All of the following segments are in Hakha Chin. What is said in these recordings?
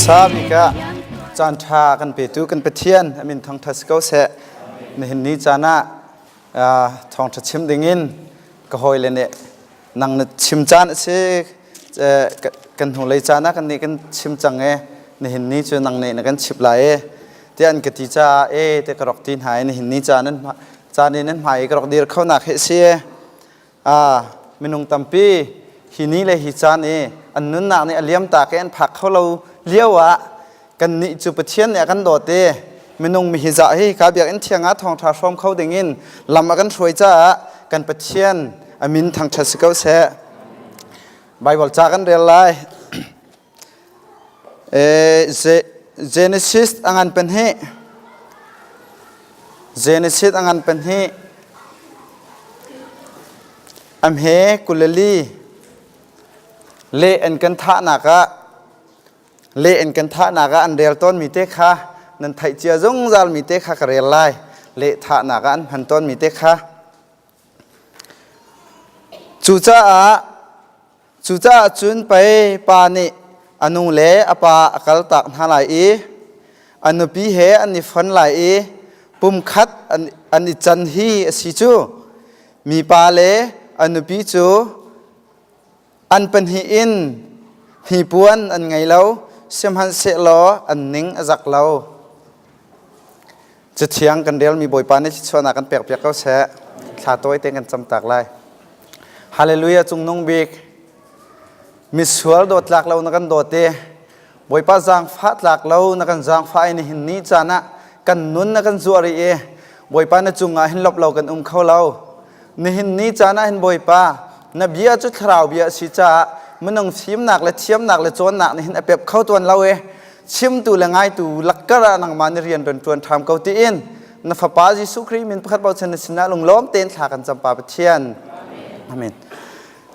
Hmasa bik ah caan ṭha kan petu kan Pathian a min thangṭhat si ko seh. Nihin ni caan ah thawngṭha chim dingin ka hawile nih nang na chim caan a si kan hnulei caan ah kan nih kan chim cang i nihin ni cu nang nih na kan chip lai i tiah an ka ti caah e te ka rak ti hna i nihin ni caan nan caan i nan hmai i ka rak dir kho nak hi a si. Minung tampi hi ni le hi caan i an nunnak nih a liam tak i an phak kho lo lio ah kannih cu Pathian nih a kan dawt i minung mi hi zah hi ka biakinn thiang ah thawngṭha hrawm kho dingin lam a kan hruai caah kan Pathian a min thangṭhat si ko seh. Baibal ca kan rel lai. Genesis a ngan pahnih. Genesis a ngan pahnih. A hme 24 leh an kan thahnak ah leh an kan thahnak ah an rel tawnmi te kha nan theih cia zungzal mi te kha ka rel lai. Leh thahnak ah an hman tawnmi te kha. Cucaah Cucaah cun pei pa nih a nu le a pa a kaltak hna lai i a nupi he an i fon lai i pumkhat an i can hi a si cu. Mipa le a nupi cu an pahnih in hnipuan an ngei lo, sihmanhsehlaw an ning a zak lo. Cathiang kan relmi Bawipa nih thluachuahnak kan pekpiak ko seh. Thla tawi te kan camtak lai. Hallelujah cungnung bik. Misual dawt tlak lo na kan dawt i Bawipa zaangfah tlak lo na kan zaangfah i nihin ni caan ah kan nun na kan zuar i Bawipa na cungah hin lop lo kan um kho lo. Nihin ni caan ah hin Bawipa na bia cu thlarau bia a si caah minung fimnak le thiamnak le cawnnak nih hin a pep kho tuan lo i chimtu le ngaitu lakkar ah nangmah nih rian ron ṭuan ṭham ko tiin na fapa Jesuh Khrih min pakhat bochan na sinah lunglawm tein thla kan cam pa Pathian. Amen.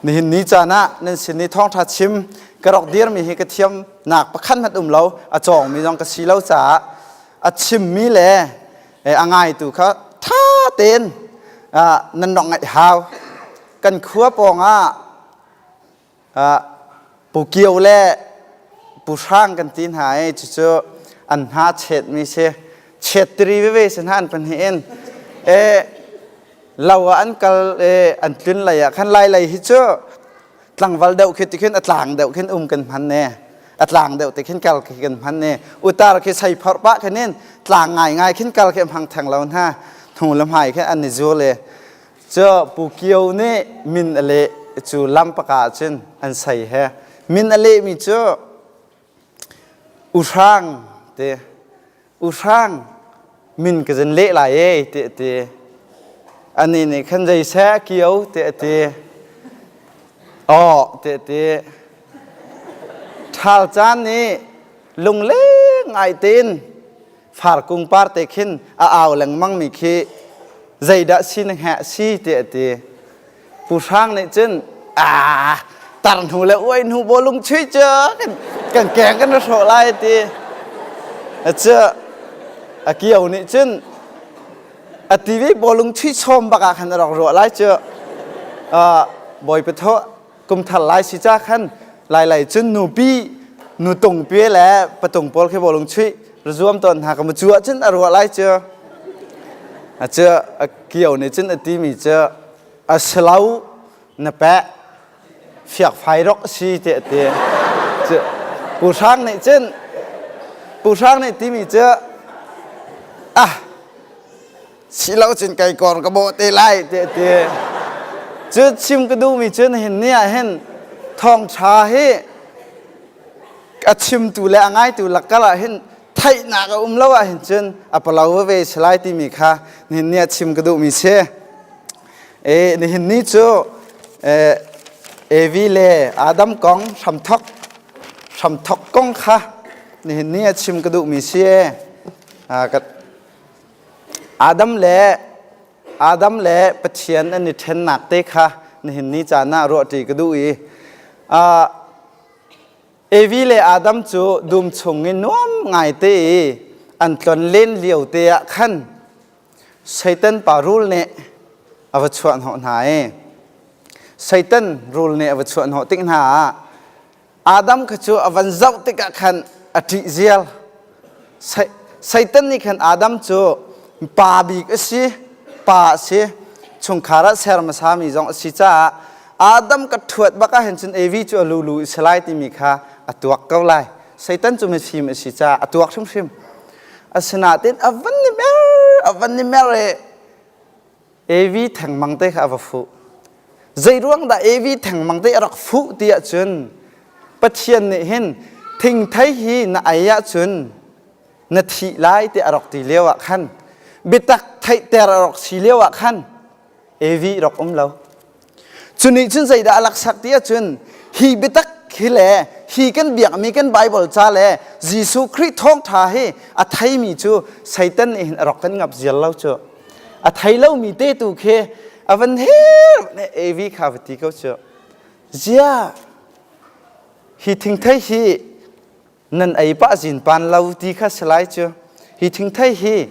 Nihin ni caan ah nan sin i thawngṭha chim ka rak dirmi hi ka thiamnak pakhat hmanh um lo a cawngmi zong ka si lo caah a chimmi le a ngaitu kha ṭha tein nan rak ngaih hau. Kan khua pawng ah Pu Kio le Pu Hrang kan ti hna i cucu an hna chetmi si. Chet tiri veve si hna an pahnih in. E, lo ah an kal i an tlun lei ah khan lai lei hi cu tlangval deuh khi ti khin a tlang deuh khin um kan hman ne. A tlang deuh te khin kal khi kan hman ne. Utar khi sei phorh pah khin in tlang ngai ngai khin kal khi hmang theng lo hna. Hnu le hmai khin an i zul i Cu Pu Kio nih min a leh cu lam paka ah cun an sei he. Min a lehmi cu U Hrang ti. U Hrang min ka zin leh lai e ti a ti. Anih nih khan zei seh Kio ti a ti. Aw ti a ti. Ṭhal caan nih lungleng ngai tein farkung par te khin a au lengmang mi khi zeidah si na hngah si tiah a ti. Pu Hrang nih cun aa tar hnu le uai hnu bawlung chuih cu kan keng kan ra hrawh lai a ti. Cu a kio nih cun a TV bawlung chuih chawm bak ah khan a rak ruah lai cu bawi pathawh kum thar lai si ca khan lai lai cun nupi nu tung pi le patung pawl khi bawlung chuih zuam tawn hna ka mu cu ahcun a ruah lai cu a cu a kio nih cun a ti mi cu a silo na peh fiak fai rok si te a ti cu pu hrang nih cun pu hrang nih ti mi cu ah si lo cun kai kor ka bawh te lai te ti cu chim ka duhmi cu nihin ni ah hin thawngṭha hi a chimtu le a ngaitu lakkar ah hin theihnak a um lo ah hin cun a palo veve si lai timi kha nihin ni ah chim ka duhmi si e nihin ni cu Evi le Adam kong hramthok hramthok kong kha nihin ni ah chim ka duhmi si ka Adam le Adam le Pathian an i ṭhennak te kha nihin ni caan ah ruahṭi ka duh i Evi le Adam cu dum chung i nuam ngaite i an tlonlen lio te ah khan Satan pa rul nih a va chuahhnawh hna i Satan rul nih a va chuahhnawh tik hna ah Adam kha cu a van zoh tikah khan. a ṭih zial. Satan nih khan Adam cu pa bik a si, pa a si, chungkhar ah ser hmasami zong a si caah Adam ka ṭhuat bak ah hin cun Evi cu a lulu i si lai timi kha a tuak ko lai. Satan cu mifim a si caah a tuak hrimhrim. Asinain a van i mer, a van i mer i Evi thengmang te kha a va fuh. Zeiruang dah Evi thengmang te a rak fuh ti ahcun Pathian nih hin thingthei hi na ei ahcun na thih lai ti a rak ti lio ah khan biatak theihter a rak si lio ah khan Evi rak um lo. Cu nih cun zeidah a laksak ti ahcun hi biatak hi le hi kan biakmi kan Bible ca le Jesuh Khrih thawngṭha hi a theimi cu Satan nih hin a rak kan ngap zial lo cu. A thei lomi te tu khi a van her Evi kha va ti ko cu. Zia hi thingthei hi nan ei pah zin pan lo ti kha si lai cu. Hi thingthei hi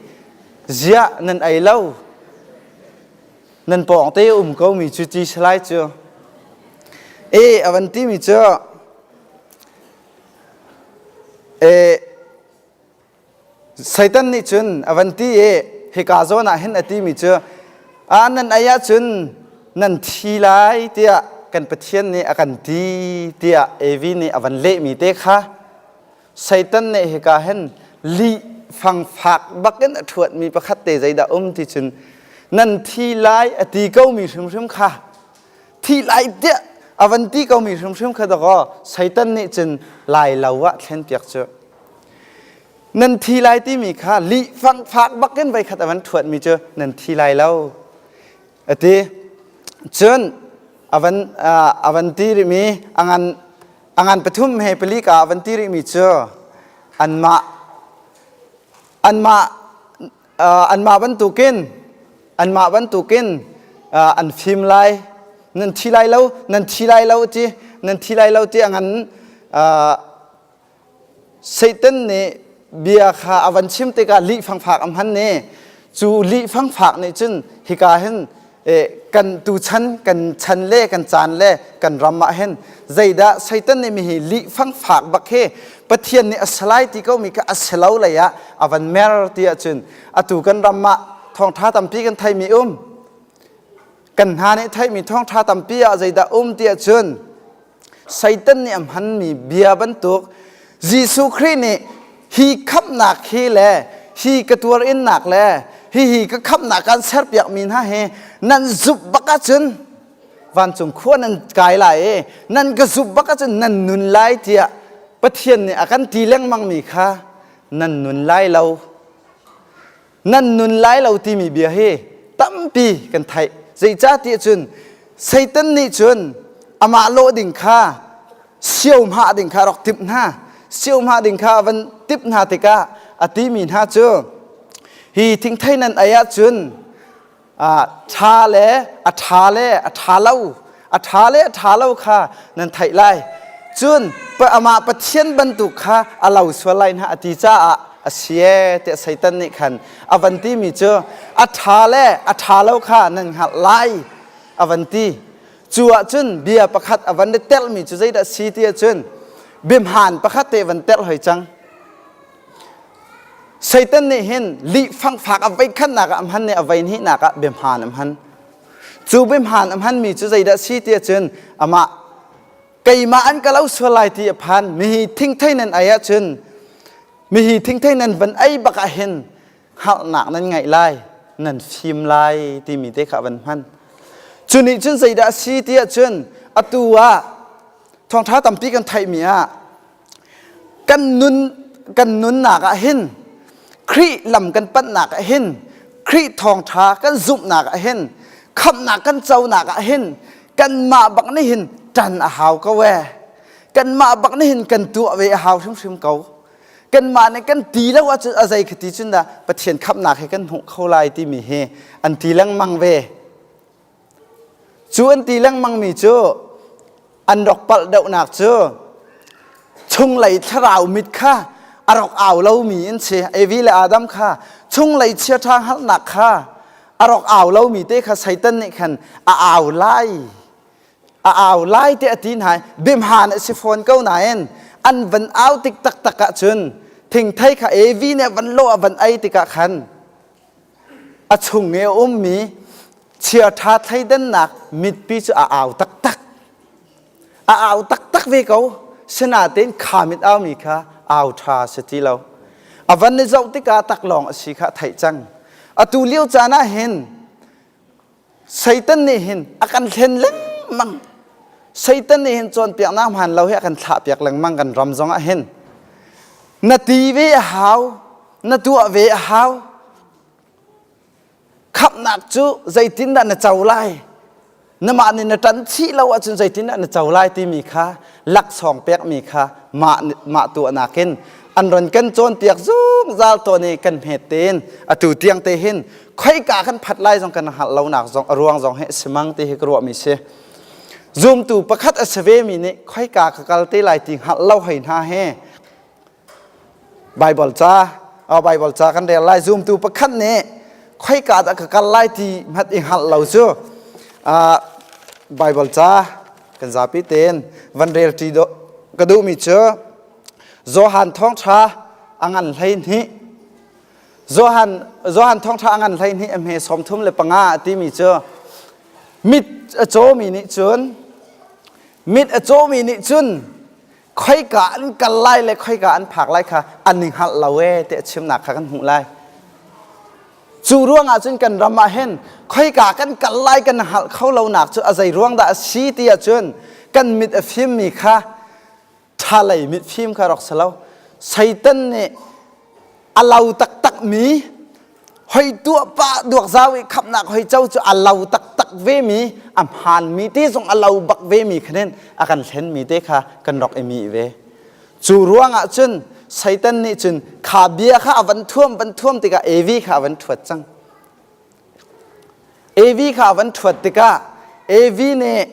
ziah nan ei lo nan pawng te um ko mi cu ti si lai cu. E a van ti mi cu e Satan nih cun a van ti i hika zawn ah hin a timi cu a nan ei ahcun nan thi lai tiah kan Pathian nih a kan ti tiah Evi nih a van lehmi te kha Satan nih hika hin lih fangfak bakin a ṭhuatmi pakhat te zeidah um ti cun nan thi lai a ti komi hrimhrim kha thi lai tiah a van ti komi hrimhrim kha dakaw Satan nih cun lai lo ah thlenpiak cu Nan thi lai timi kha lih fangfak bakin voikhat a van ṭhuatmi cu nan thi lai lo a ti. Cun a van a van ti rihmi a ngan a ngan pathum he pali ka a van ti rihmi cu anmah anmah anmah bantukin anmah bantukin an fim lai nan thi lai lo nan thi lai lo ti nan thi lai lo ti a ngan Satan nih bia kha a van chim tikah lih fangfak a hman i cu lih fangfak nih cun hika hin kan tuchan kan chan le kan caan le kan ram ah hin zeidah Satan nih mihi lih fangfak bak hi Pathian nih a salai ti ko mi kha a si lo lei ah a van mer ti ahcun atu kan ram ah thawngṭha tampi kan theimi um kan hna nih theimi thawngṭha tampi ah zeidah um ti ahcun Satan nih a hmanmi bia bantuk Jesuh Khrih nih hi khamhnak hi le hi ka tuarinnak le hihi ka khamhnak kan serpiakmi hna hi nan zumh bak ahcun vancung khua nan kai lai i nan ka zumh bak ahcun nan nun lai tiah Pathian nih a kan ti lengmangmi kha nan nun lai lo nan nun lai lo timi bia hi tampi kan theih zeicahtiah cun Satan nih cun amah lawh ding kha siohmah ding kha rak timh hna siohmah ding kha van timh hna tikah a timi hna cu hi thingthei nan ei ahcun ṭha le a ṭha le a ṭha lo a ṭha le a ṭha lo kha nan theih lai cun amah Pathian bantuk kha a lo sual lai hna a ti caah a si ee tiah Satan nih khan a van timi cu a ṭha le a ṭha lo kha nan hngalh lai a van ti cu ahcun bia pakhat a van i telhmi cu zeidah si ti ahcun biahmaan pakhat te van telh hoi cang Satan nih hin lih fangfak a vei khatnak ah a hman i a vei hnihnak ah biahmaan a hman. Cu biahmaan a hmanmi cu zeidah si ti ahcun amah keimah an ka lo sual lai ti a phan mihi thingthei nan ei ahcun mihi thingthei nan van ei bak ah hin hngalhnak nan ngeih lai nan fim lai timi te kha van hman. Cu nih cun zeidah a si ti ahcun atu ah thawngṭha tampi kan theihmi ah kan nun kan nunnak ah hin Khrih lam kan panhnak ah hin Khrih thawngṭha kan zumhnak ah hin khamhnak kan conak ah hin kanmah bak nih hin ṭan a hau ko ee kanmah bak nih hin kan tuah ve a hau hrimhrim ko kanmah nih kan ti lo ahcun a zei khati cun dah Pathian khamhnak hi kan hmuh kho lai timi hi an ti lengmang ve Cu an ti lengmangmi cu an rak palh deuhnak cu chunglei thlarau mit kha a rak au lomi an si. Evi le Adam kha chunglei chiaṭha hngalhnak kha a rak au lomi te kha Satan nih khan a au lai. A au lai te a ti hna i biahmaan a si fawn ko nain An van au tik taktak ahcun thingthei kha Evi nih van lawh a van ei tikah khan a chung i a ummi chiaṭha thleidannak mitpi cu a au taktak. A au taktak ve ko. Sinain kha mit aumi kha au ṭha si ti lo. A van i zoh tikah taklawng a si kha a theih cang. Atu lio caan ah hin Satan nih hin a kan hlen lengmang. Satan nih hin cawnpiaknak hmaan lo hi a kan thlahpiak lengmang kan ram zong ah hin. Na ti ve a hau, na tuah ve a hau. Khamhnak cu zeitindah na co lai? Namah nih na ṭan chih lo ahcun zeitindah na co lai timi kha laksawng pekmi kha mah mah tuahnak in an ron kan cawnpiak zungzal tawn i kan hmet tein atu tiang te hin khoika kan phat lai zong kan hngalh lonak zong a ruang zong hi a si mang ti hi ka ruahmi si. Zumtu pakhat a si vemi nih khoika ka kal te lai ti hngalh lo hoi hna he Baibal ca Baibal ca kan rel lai zumtu pakhat nih khoika dah ka kal lai ti hmat i hngalh lo cu Baibal ca kan zapi tein van rel ṭi ka duhmi cu Johan thawngṭha a ngan 12 Johan Johan thawngṭha a ngan 12 a hme 35 a timi cu mit a cawmi nih cun mit a cawmi nih cun khoika an kal lai le khoika an phak lai kha an i hngalh lo ee ti a chimnak kha kan hmuh lai. Cu ruangah cun kan ram ah hin khoika kan kal lai kan hngalh kho lonak cu a zei ruang dah a si ti ahcun kan mit a fimmi kha ṭhalei mit fim kha rak si lo. Satan nih a lo taktakmi hoi tuah pah duak zau i khamhnak hoi co cu a lo taktak vemi a hmaanmi te zong a lo bak vemi khanin a kan hlenmi te kha kan rak i mi ve. Cu ruangah cun Satan nih cun kha bia kha a van thuam van thuam tikah Evi kha a van ṭhuat cang. Evi kha a van ṭhuat tikah Evi nih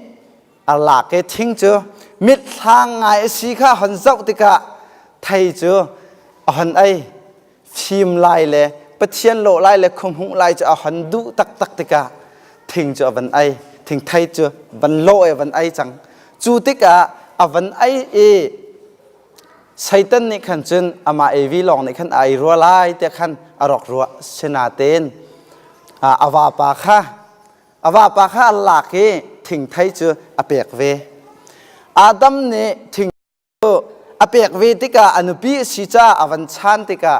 a lak i thing cu mitthlang ngai a si kha hon zoh tikah thei cu a hon ei fim lai le Pathian lawh lai le khuahmuh lai cu a hon duh taktak tikah thing cu a van ei thingthei cu van lawh i a van ei cang cu tikah a van ei i Satan nih khan cun amah Evi lawng nih khan a ei rua lai tiah khan a rak ruah sinatein a vapa kha A vapa kha a lak i thingthei cu a pek ve. Adam nih thing cu a pek ve tikah a nupi a si caah a van chan tikah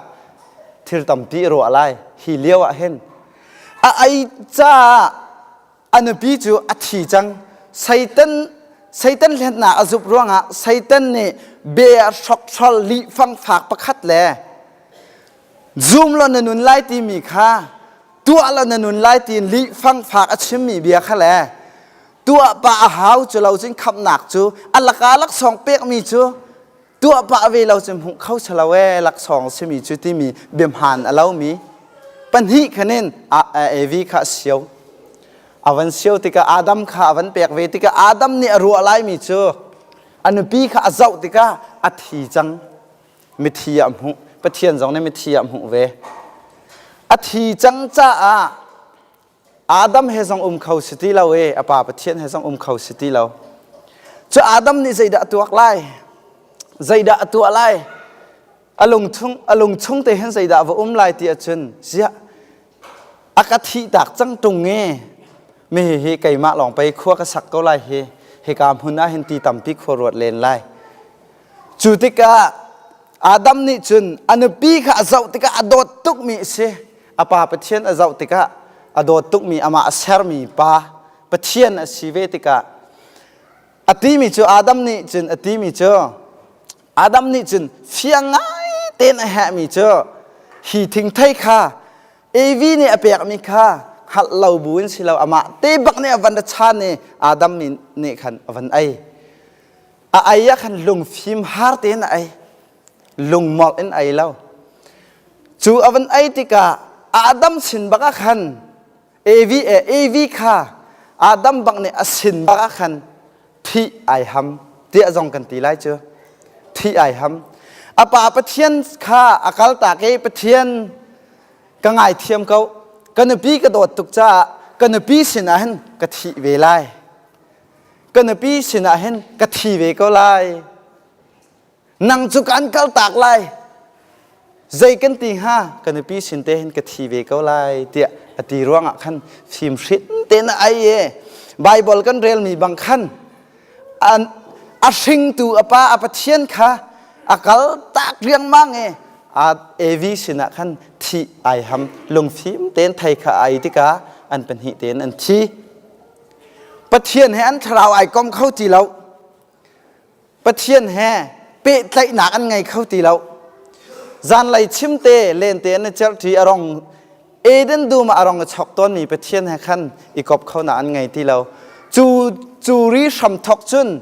thil tampi a ruah lai. Hi lio ah hin a ei caah a nupi cu a thi cang. Satan Satan hlennak a zup ruangah Satan nih bia hrokhrol lih fangfak pakhat le zum law na nun lai timi kha tuah lo na nun lai tiin lih fangfak a chimmi bia kha le tuah pah a hau cu lo cun khamhnak cu a laka laksawng pekmi cu tuah pah ve lo cun hmuh kho si lo ee laksawng simi cu timi biahmaan a lomi pahnih khanin Evi kha a sio a van sio tikah Adam kha a van pek ve tikah Adam nih a ruah laimi cu a nupi kha a zoh tikah a thi cang mithi ah hmuh Pathian zong nih mithi ah hmuh ve a thi cang caah Adam he zong um kho si ti lo i a pa Pathian he zong um kho si ti lo cu Adam nih zeidah a tuak lai zeidah a tuah lai a lungchung a lungchung te hin zeidah va um lai ti ahcun ziah a ka thih tak cang ṭung i mi hi keimah lawng pei khua ka sak ko lai hi hika hmun ah hin ti tampi khua ruat len lai Cu tikah Adam nih cun a nupi kha a zoh tikah a dawt tukmi a si. A pa Pathian a zoh tikah a dawt tukmi amah a sermi pa Pathian a si ve tikah a timi cu Adam nih cun a timi cu Adam nih cun fiang ngai tein a hehmi cu hi thingthei kha Evi nih a pekmi kha hngalh lo bu in si lo amah te bak nih a van ra chan i Adam nih khan a van ei. A ei ah khan lungfim har tein a ei. Lungmolh in ei lo. Cu a van ei tikah Adam sin bak ah khan Evi e Evi kha Adam bak nih a sin bak ah khan thih ai ham tiah zong kan ti lai cu. Thih ai ham. A pa Pathian kha a kaltak i Pathian ka ngaithiam ko. Ka nupi ka dawt tuk caah ka nupi sinah hin ka thih ve lai. Ka nupi sinah hin ka thi ve ko lai. Nang cu kan kaltak lai. Zei kan ti hnga? Ka nupi sin te hin ka thi ve ko lai tiah a ti ruangah khan fim hrin tein a ai e. Bible kan relmi bang khan an a hringtu a pa a Pathian kha a kal tak riangmang e a Evi sinah khan thih ai ham lungfim tein thei kha ai tikah an pahnih tein an thi. Pathian he an thlarau ai kom kho ti lo. Pathian he pehtlaihnak an ngei kho ti lo. Zanlei chimte lente an i cerhṭi a rong Eden dum ah a rong i chok tawnmi Pathian he khan i kop kho na an ngei ti lo. Cu cu ri hramthok cun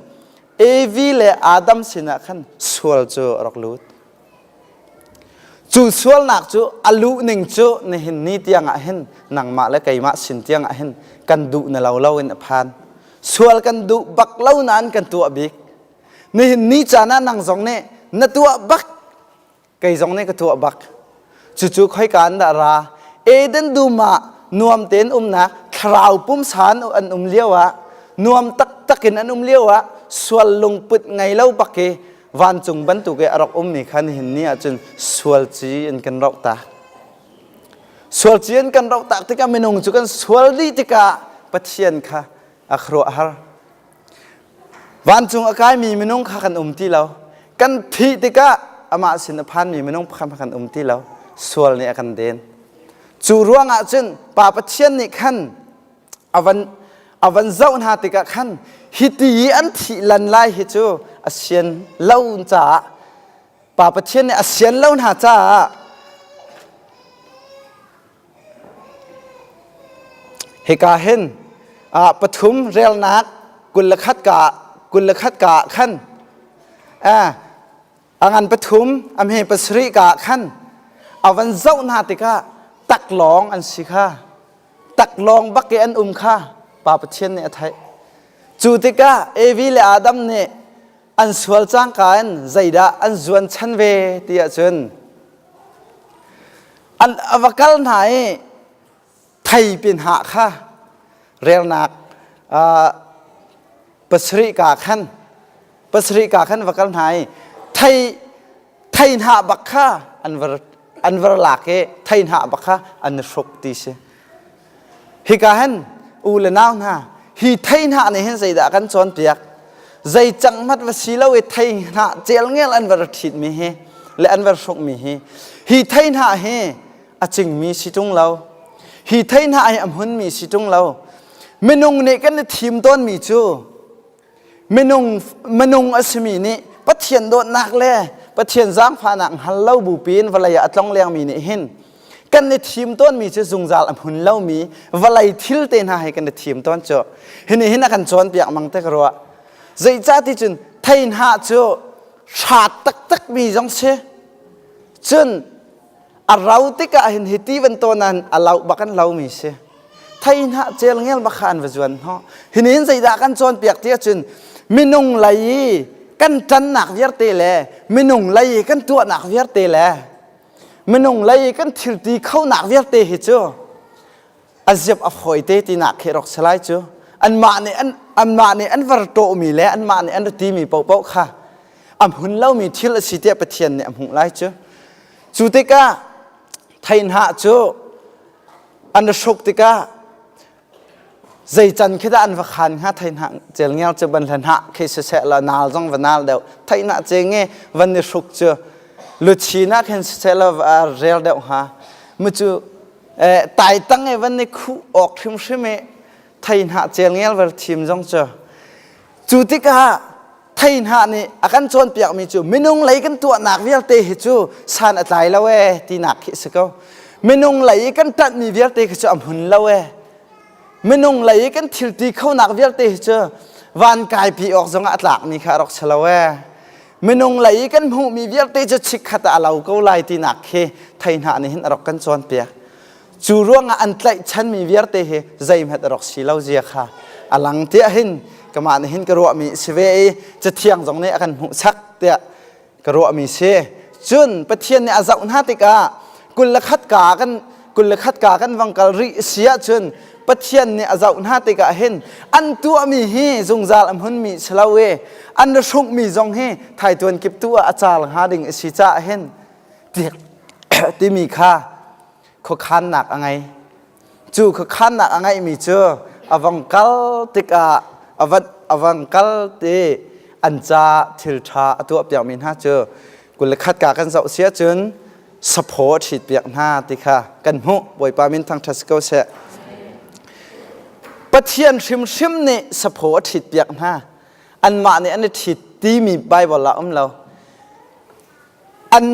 Evi le Adam sinah khan sual cu a rak lut. Cu sualnak cu a luh ning cu nihin ni tiangah hin nangmah le keimah sin tiangah hin kan duh na lo lo in a phan. Sual kan duh bak lo nain kan tuah bik. Nihin ni caan ah nang zong nih na tuah bak, kei zong nih ka tuah bak. Cucu khoika an dah ra? Eden dum ah nuam tein umnak thlarau pumsa an um lio ah nuam taktak in an um lio ah sual lungput ngei lo bak i vancung bantuk i a rak ummi kha nihin ni ahcun sual ci in kan roh tak. Sual ci in kan roh tak tikah minung cu kan sual dih tikah Pathian kha a khuaruahhar. Vancung a kaimi minung kha kan um ti lo. Kan thih tikah amah sin a phanmi minung kha kan um ti lo. Sual nih a kan den. Cu ruangah cun Pa Pathian nih khan a van a van zoh hna tikah khan hiti i an thih lan lai hi cu a sian lo caah Pa Pathian nih a sian lo hna caah hika hin pathum relnak 21 ka 21 ka khan a ngan pathum a hme pasarih ka khan a van zoh hna tikah taklawng an si kha taklawng bak i an um kha Pa Pathian nih a theih. Cu tikah Evi le Adam nih an sual cangka in zeidah an zuan chan ve ti ahcun an a va kal hna i theipin hah kha relnak pasarih ka khan pasarih ka khan va kal hna i thei thei hnah bak kha an var an var lak i thei hnah bak kha an i hruk ti si hika hin u le nau hna hi thei hnah nih hin zeidah kan cawnpiak zei cang hmat va si lo i thei hnah celngel an var ṭhit mi hi le an var hruk mi hi hi thei hnah hi a cingmi si ṭung lo hi thei hnah hi a hmunmi si ṭung lo minung nih kan i thim tawnmi cu Minung, minung a simi nih Pathian dawtnak le Pathian zaangfahnak hngal lo bupi in vawlei ah a tlong lengmi nih hin kan i thim tawnmi cu zungzal a hmun lomi vawlei thil te hna hi kan i thim tawn cu. Hi nih hin a kan cawnpiak mang te ka ruah. Zeicah ti cun thei hnah cu hrat taktakmi zong si. Cun a ro tikah hin hi ti van tawn ah a lo bak an lomi si. Thei hnah cel ngel bak kha an va zuan hnawh. Hinin zeidah kan cawnpiak ti ahcun minung lei i kan ṭannak vialte le minung lei i kan tuahnak vialte le minung lei i kan thilti khonak vialte hi cu a ziap a fawi te tinak khi rak si lai cu. Anmah nih an anmah nih an var ṭawhmi le anmah nih an timi paohpaoh kha a hmun lomi thil a si tiah Pathian nih a hmuh lai cu. Cu tikah thei hnah cu an i hruk tikah zei can khi dah an va khan hnga thei hnah celngel cu ban hlan hah khi siseh la nal zong va nal deuh thei hnah ce nge van i hruk cu luchin ah khin siseh la rel deuh hnga mu cu tai tang e van i khuh awk hrimhrim i thei hnah celngel var thim zong cu cu tikah thei hnah nih a kan cawnpiakmi cu minung lei kan tuahnak vialte hi cu san a tlai lo ee tinak khi a si ko. Minung lei i kan ṭanhmi vialte khi cu a hmun lo ee. Minung lei i kan thilti khonak vialte hi cu van kaipi awk zongah a tlakmi kha a rak si lo ee. Minung lei i kan hmuhmi vialte cu chikkhat ah a lo ko lai tinak khi thei hnah nih hin a rak kan cawnpiak. Cu ruangah an tlaihchanmi vialte hi zeihmanh a rak si lo zia kha a lang tiah hin kamah nih hin ka ruahmi si ve i Cathiang zong nih a kan hmuhsak tiah ka ruahmi si. Cun Pathian nih a zoh hna tikah 21 ka kan. 21 ka kan vang kal rih si ahcun Pathian nih a zoh hna tikah hin an tuahmi hi zungzal a hmunmi si lo i an hrukmi zong hi thaituan kip tu ah a caal hnga ding a si caah hin timi kha khuakhannak a ngei. Cu khuakhannak a ngeihmi cu a vong kal tikah a van a vang kal ti an ca thil ṭha a tuahpiakmi hna cu 21 ka kan zoh si ahcun saphaw a ṭhitpiak hna ti kha kan hmuh. Bawipa min thangṭhat si ko seh. Pathian hrimhrim nih saphaw a ṭhitpiak hna. Anmah nih an i ṭhit timi Baibal ah um lo. An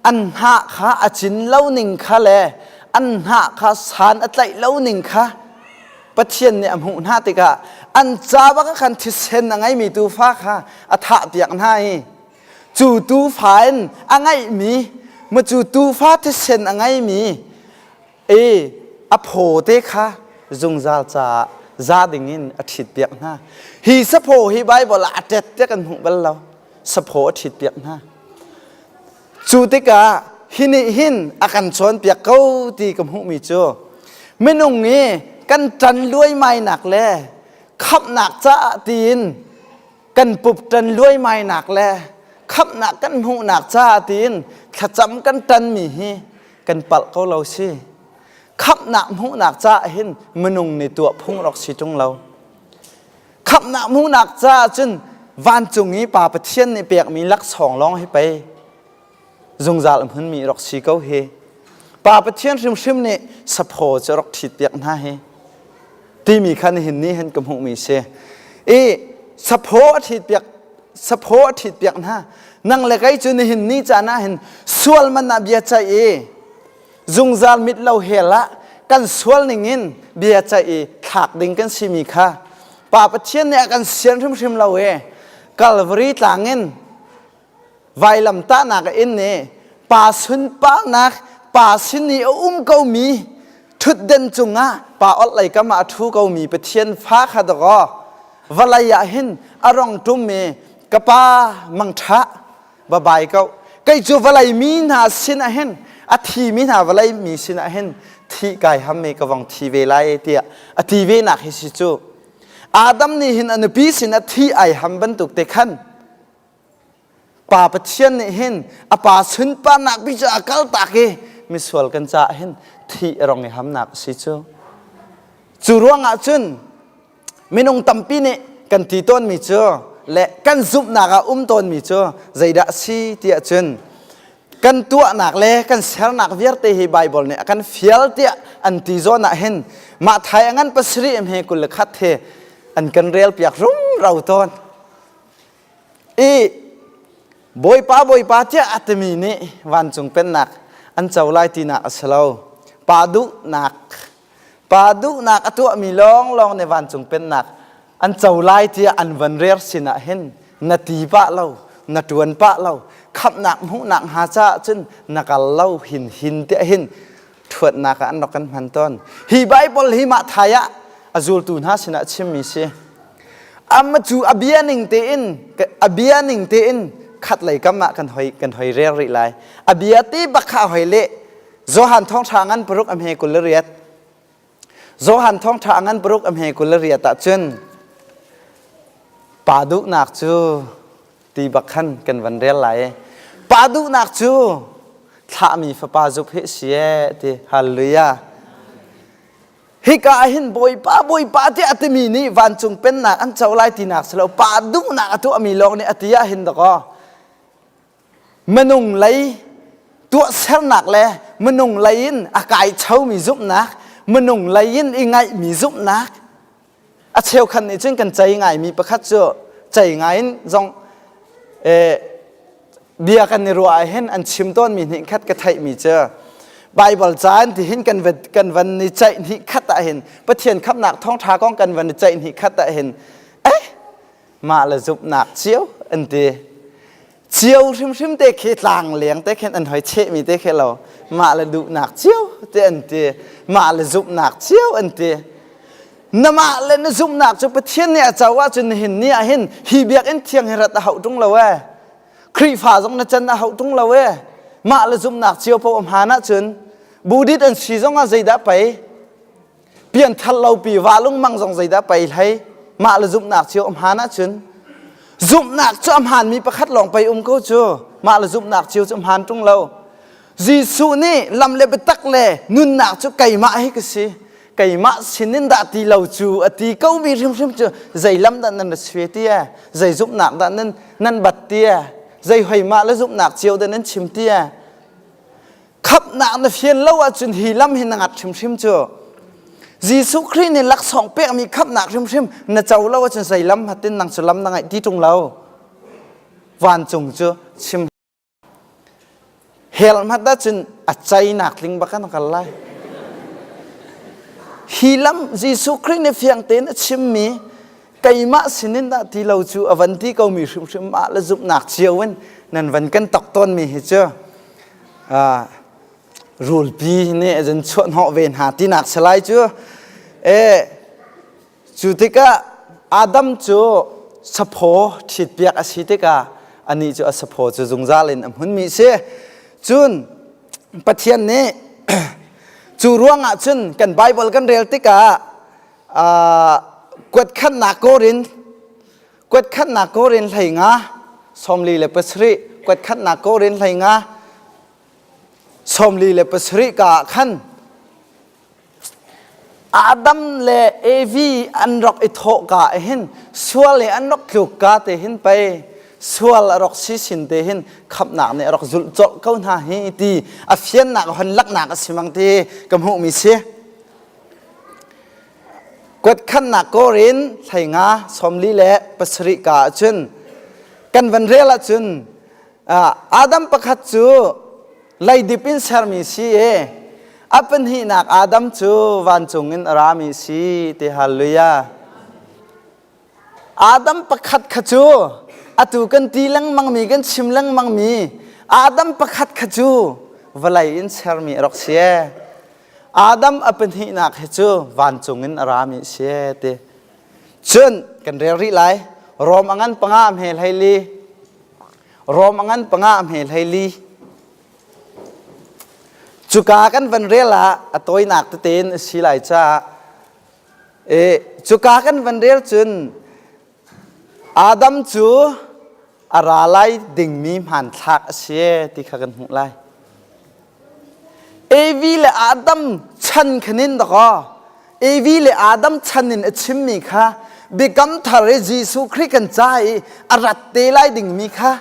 an hnah kha a cin lo ning kha le an hnah kha san a tlaih lo ning kha Pathian nih a hmuh hna tikah an ca bak ah khan thisen a ngeimi tuufa kha a thahpiak hna i cu tuufa in a ngeihmi maw cu tuufa thisen a ngeimi i a phaw te kha zungzal caah za dingin a ṭhitpiak hna. Hi saphaw hi Baibal ah a ṭet tiah kan hmuh bal lo. Saphaw a ṭhitpiak hna. Cu tikah hi nih hin a kan cawnpiak ko ti ka hmuhmi cu minung i kan ṭan luaimainak le khamhnak caah tiin kan pup ṭan luaimainak le khamhnak kan hmuhnak caah tiin thlacam kan ṭanmi hi kan palh ko lo si. Khamhnak hmuhnak caah hin minung nih tuah phung rak si ṭung lo. Khamhnak hmuhnak caah cun vancung i Pa Pathian nih pekmi laksawng lawng hi pei zungzal hmunmi rak si ko hi. Pa Pathian hrimhrim nih saphaw cu rak ṭhitpiak hna hi timi kha nihin ni hin ka hmuhmi si. I saphaw a ṭhitpiak saphaw a ṭhitpiak hna. Nang le kei cu nihin ni caan ah hin sual man ah bia ceih i zungzal mit lo hell ah kan sual ningin bia ceih i thlak ding kan simi kha Pa Pathian nih a kan sian hrimhrim lo i Calvary tlang in vailamtahnak in nih pa sunparnak pa sin i a um komi ṭhutden cungah pa orhlei kam ah a ṭhu komi Pathian fa kha dakaw vawlei ah hin a rong ṭum i ka pa mangṭha va bai ko kei cu vawlei mi hna sin ah hin a thi mi hna vawlei mi sin ah hin thi kai ham me ka vong thi ve lai tiah a ti ve nak hi si cu Adam nih hin a nupi sin a thi ai ham bantuk te khan Pa Pathian nih hin a pa sunparnak bi cu a kal tak i misual kan caah hin thi a rong i hamnak a si cu. Cu ruangah cun minung tampi nih kan ti tawnmi cu le kan zumhnak ah um tawnmi cu zeidah a si tiah cun kan tuahnak le kan sernak vialte hi Baibal nih a kan fial tiah an ti zawn ah hin mah thai a ngan pasarih he 21 he an kan rel piak rumro tawn. I Bawipa Bawipa tiah a timi nih vancung pennak an co lai tinak a si lo. Pa duhnak pa duhnak a tuahmi lawnglawng nih vancung pennak an co lai tiah an van rer sinah hin na ti pah lo, na ṭuan pah lo, khamhnak hmuhnak hnga caah cun na kal lo hin hin tiah hin ṭhuatnak ah an rak kan hman tawn. Hi Baibal hi mah thai ah a zultu hna sinah chimmi si. Ama cu a bia ning tein a bia ning tein khat lei kam ah kan hoi kan hoi rel rih lai. A bia ti bak kha hoi le Johan thawngṭha ngan paruk a hme 28. Johan thawngṭha ngan paruk a hme 28 ah cun pa duhnak cu ti bak khan kan van rel lai. Pa duhnak cu thlahmi fapa zup hi si e ti hallelujah. Hika ah hin Bawipa Bawipa tiah a timi nih vancung pennak an co lai tinak si lo pa duhnak a tuahmi lawng nih a ti ah hin dakaw minung lei tuahsernak le minung lei in a kai chomi zumhnak minung lei in i ngaihmi zumhnak a cheukhat nih cun kan cei ngaimi pakhat cu cei ngai in zong bia kan i ruah ah hin an chim tawnmi hnih khat ka theihmi cu Baibal ca in tihin kan kan van i ceih hnih khat ah hin Pathian khamhnak thawngṭha kong kan van i ceih hnih khat ah hin eh mah le zumhnak cio an ti cio hrimhrim te khi tlang leng te khin an hoi chehmi te khi lo mah le duhnak cio te an ti mah le zumhnak cio an ti na mah le na zumhnak cu Pathian nih a co ahcun nihin ni ah hin hi biakinn thiang hi rat a hauh ṭung lo ee Khrihfa zong na can a hauh ṭung lo ee mah le zumhnak cio paoh a hmaan ahcun. Buddhist an si zongah zeidah pei? Pianthar lo pi va lungmang zong zeidah pei hlei? Mah le zumhnak cio a hmaan ahcun zumhnak cu a hmaanmi pakhat lawng pei um ko cu. Mah le zumhnak cio cu a hmaan ṭung lo. Jesuh nih lam le biatak le nunnak cu keimah hi ka si. Keimah sinin dah ti lo cu a ti ko mi hrimhrim cu zei lam dah nan ra sue ti e? Zei zumhnak dah nan nan bat ti e? Zei hoi mah le zumhnak cio dah nan chim ti e? Khamhnak na fian lo ahcun hi lam hi na ngat hrimhrim cu. Jesuh Khrih nih laksawng pekmi khamhnak hrimhrim na co lo ahcun zei lam hatin nang cu lam na ngaih ti ṭung lo. Vancung cu chim Hell hmat ahcun a cainak tling bak an kal lai. Hi lam Jesuh Khrih nih fiang tein a chimmi keimah sinin dah ti lo cu a van ti komi hrimhrim ah le zumhnak cio in nan van kan tok tawnmi hi cu rulpi nih a chuah hnawh ve hna tinak si lai cu. E, Cu tikah Adam cu saphaw ṭhitpiak a si tikah anih cu a saphaw cu zungzal in a hmunmi a si. Cun Pathian nih cu ruangah cun kan Baibal kan rel tikah kuatkhatnak Korin kuatkhatnak Korin 15 47 kuatkhatnak Korin 15 47 ka ah khan Adam le Evi an rak i thawhka hin sual i an rak tlukka te hin pei sual a rak si sin te hin khamhnak nih a rak zulh colh ko hna hi ti a fiannak hon laknak a si mang ti ka hmuhmi si. Kuatkhannak Korin 15 47 ka ahcun kan van rel ahcun Adam pakhat cu leidip in sermi si e a pahnihnak Adam cu vancung in a rami si ti hallelujah Adam pakhat kha cu atu kan ti lengmangmi kan chim lengmangmi Adam pakhat kha cu vawlei in sermi a rak si e Adam a pahnihnak hi cu vancung in a rami si e ti cun kan rel rih lai Rom a ngan panga hme hlei Rom a ngan panga a hme 14. Cuka kan van rel ah a tawinak tete in a si lai caah e, cuka kan van rel cun Adam cu a ra lai dingmi hmanthlak a si ti kha kan hmuh lai. Evi le Adam chan khanin dakaw Evi le Adam chan in a chimmi kha biakam thar i Jesuh Khrih kan ca i a rat te lai dingmi kha